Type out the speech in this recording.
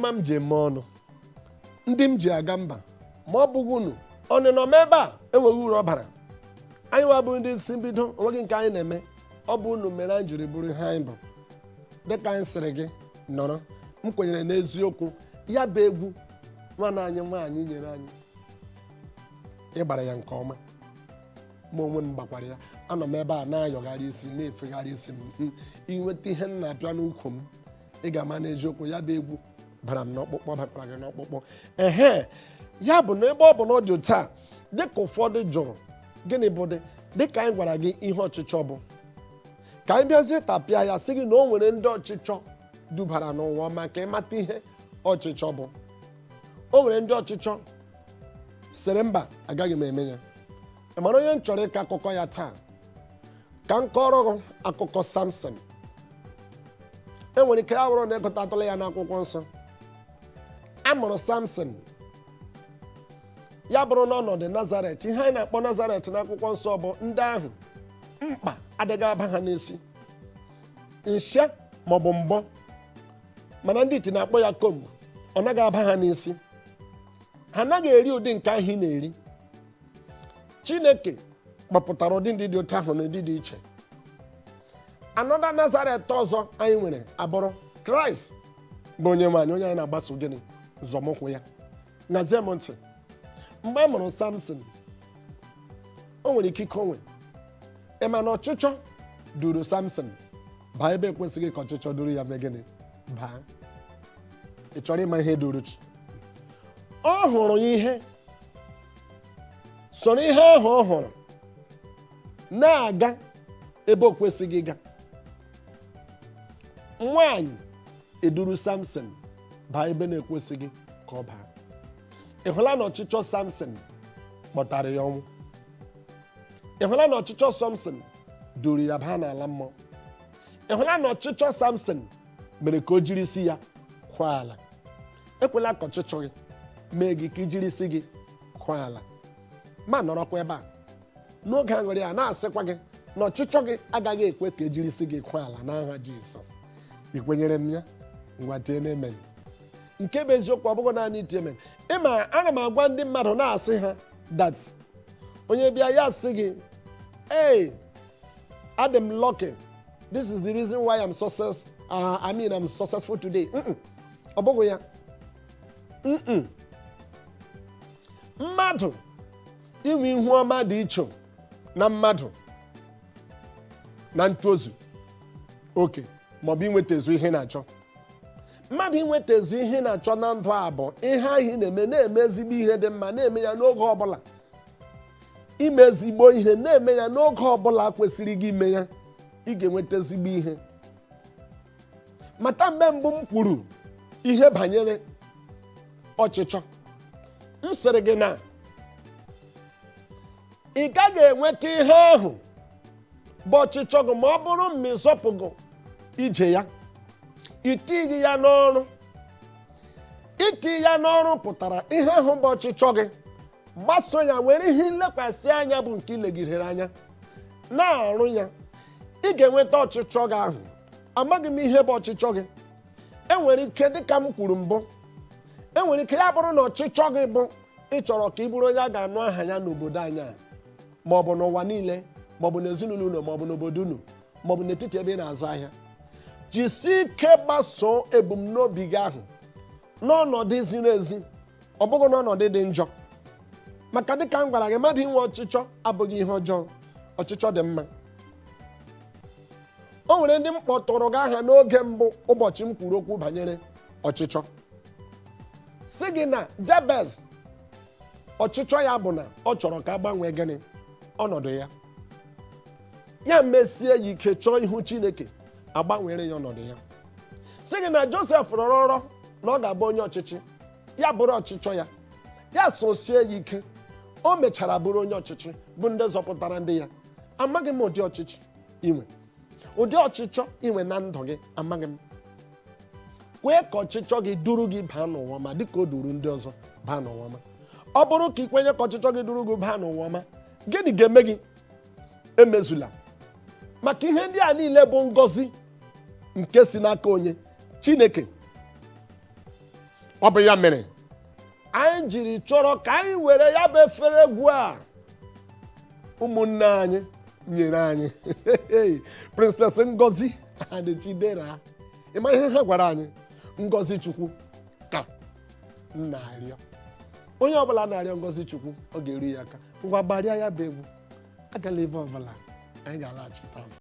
Ọma m ji eme ọnụ, ndị m ji aga mba, ma ọ bụghị unu ọnịnọ m ebe a enweghị uru ọ bara. Anyị wa bụ ndị isi mbido, onweghị nke anyị na-eme. Ọ bụ unu mere anyị jiri bụrụ ihe anyị bụ. Dịka anyị sịrị gị nọrọ, m kwenyere n'eziokwu ya bụ egwu nwanne anyị nwaanyị nyere anyị, ịgbara ya nke ọma. Ma onwe m gbakwara ya. Anọ m ebe a na-ayọgharị isi, na-efegharị isi m. Inweta ihe m na-apịa n'ukwu m, ị ga-ama n'eziokwu ya bụ egwu bara m n'ọkpụkpọ, bakwara gị n'ọkpụkpọ. Ehe, ya bụ na ebe ọ bụ na ọ dị taa, dịka ụfọdụ jụrụ gịnị bụ dị, dịka anyị gwara gị ihe ọchịchọ bụ, ka anyị bịazie tapịa ya, sị gị na o nwere ndị ọchịchọ dubara n'ụwa maka ịmata ihe ọchịchọ bụ. O nwere ndị ọchịchọ sịrị mba, agaghị m eme ya. Ị mara onye m chọrọ ịkọ akụkọ ya taa? Ka m kọrọ gị akụkọ Samson. E nwere ike ya bụrụ na ịgụtatụla ya n'akwụkwọ nsọ. A mụrụ Samson ya bụrụ n'ọnọdụ Nazaret. Ihe anyị na-akpọ Nazaret n'akwụkwọ nsọ bụ ndị ahụ mkpa adịghị aba ha n'isi, nshịa maọbụ mbọ, mana ndị iti na-akpọ ya kombu, ọ naghị aba ha n'isi. Ha anaghị eri ụdị nke ahụ ị na-eri. Chineke kpọpụtara ụdị ndị dị otu ahụ n'ụdị dị iche. Anọda Nazaret ọzọ anyị nwere abụrụ Kraịst bụ onye nwe anyị, onye anyị na-agbaso gịnị nzọmụkwụ ya. Nazie m ntị, mgbe a mụrụ Samson, o nwere ikike onwe. Ị ma na ọchịchọ duru Samson baa ebe ekwesịghị ka ọchịchọ duru ya mee gịnị baa. Ị chọrọ ịma ihe duru chi? Ọ hụrụ ihe, soro ihe ahụ ọ hụrụ na-aga ebe o kwesịghị ịga. Nwaanyị eduru Samson baa ebe na-ekwesịghị ka ọ baa. Ị hụla na ọchịchọ Samson kpọtara ya ọnwụ? Ị hụla na ọchịchọ Samson duru ya baa n'ala mmụọ? Ị hụla na ọchịchọ Samson mere ka o jiri isi ya kwaa ala? Ekwela ka ọchịchọ gị mee gị ka i jiri isi gị kwaa ala. Ma nọrọkwa ebe a n'oge aṅụrị a na-asịkwa gị na ọchịchọ gị agaghị ekwe ka ejiri isi gị kwaa ala n'aha Jizọs. Ị kwenyere m ya? Ngwa tie n'amen. Nke bụ eziokwu, ọ bụghị naanị iti amen. Ịma, ana m agwa ndị mmadụ na-asị ha that onye bịa ya sị gị, hey, adị m lucky, this is the reason why I'm success, I mean I'm successful today. Ọ bụghị ya. Mmadụ inwe ihu ọma dị iche na mmadụ na ntozu oke maọbụ inwetazu ihe na-achọ. Mmadụ inwetazu ihe na-achọ na ndụ a bụ ihe ahụ ị na-eme, na-eme ezigbo ihe dị mma, na-eme ya n'oge ọbụla. Ime ezigbo ihe, na-eme ya n'oge ọbụla kwesịrị gị ime ya, ị ga-enweta ezigbo ihe. Mata mgbe mbụ m kwuru ihe banyere ọchịchọ, m sịrị gị na ị gaghị enweta ihe ahụ bụ ọchịchọ gị ma ọ bụrụ ma ị zọpụghị ije ya, itighị ya n'ọrụ. Iti ya n'ọrụ pụtara ihe ahụ bụ ọchịchọ gị, gbaso ya, were ihe nlekwasị anya bụ nke ilegidere anya na-arụ ya, ị ga-enweta ọchịchọ gị ahụ. Amaghị m ihe bụ ọchịchọ gị. Enwere ike, dịka m kwuru mbụ, enwere ike ya bụrụ na ọchịchọ gị bụ ị chọrọ ka ị bụrụ onye a ga-anụ aha ya n'obodo anyị a, ma ọ bụ n'ụwa niile, ma ọ bụ n'ezinụlọ unu, ma ọ bụ n'obodo unu, ma ọ bụ n'etiti ebe ị na-azụ ahịa. Jisie ike gbasoo ebumnobi gị ahụ n'ọnọdụ ziri ezi, ọ bụghị n'ọnọdụ dị njọ. Maka dịka m gwara gị, mmadụ inwe ọchịchọ abụghị ihe ọjọọ. Ọchịchọ dị mma. O nwere ndị m kpọtụrụ gị aha n'oge mbụ ụbọchị m kwuru okwu banyere ọchịchọ, sị gị na Jabez, ọchịchọ ya bụ na ọ chọrọ ka a gbanwee gịnị ọnọdụ ya. Ya mesie ya ike chọọ ihu Chineke, agbanwere ya ọnọdụ ya. Sị gị na Josef rọrọ nrọ na ọ ga-abụ onye ọchịchị, ya bụrụ ọchịchọ ya, ya sosie ya ike, o mechara bụrụ onye ọchịchị bụ ndị zọpụtara ndị ya. Amaghị m ụdị ọchịchị inwe, ụdị ọchịchọ inwe na ndụ gị, amaghị m. Kwee ka ọchịchọ gị duru gị baa n'ụwa ọma dịka o duru ndị ọzọ baa n'ụwa ọma. Ọ bụrụ ka ị kwenye ka ọchịchọ gị duru gị baa n'ụwa ọma, gịnị ga-eme gị? Emezula. Maka ihe ndị a niile bụ ngọzi nke si n'aka onye Chineke. Ọ bụ ya mere anyị jiri chọrọ ka anyị were ya bụ efere egwu a ụmụnne anyị nyere anyị, Princess Ngozi and Chidera. Ịma ihe ha gwara anyị? Ngozi Chukwu ka m na-arịọ. Onye ọbụla na-arịọ ngozi Chukwu, ọ ga-eru ya aka. Ngwa, gbarịa ya bụ egwu. Agala ebe ọbụla, anyị ga-alaghachite azụ.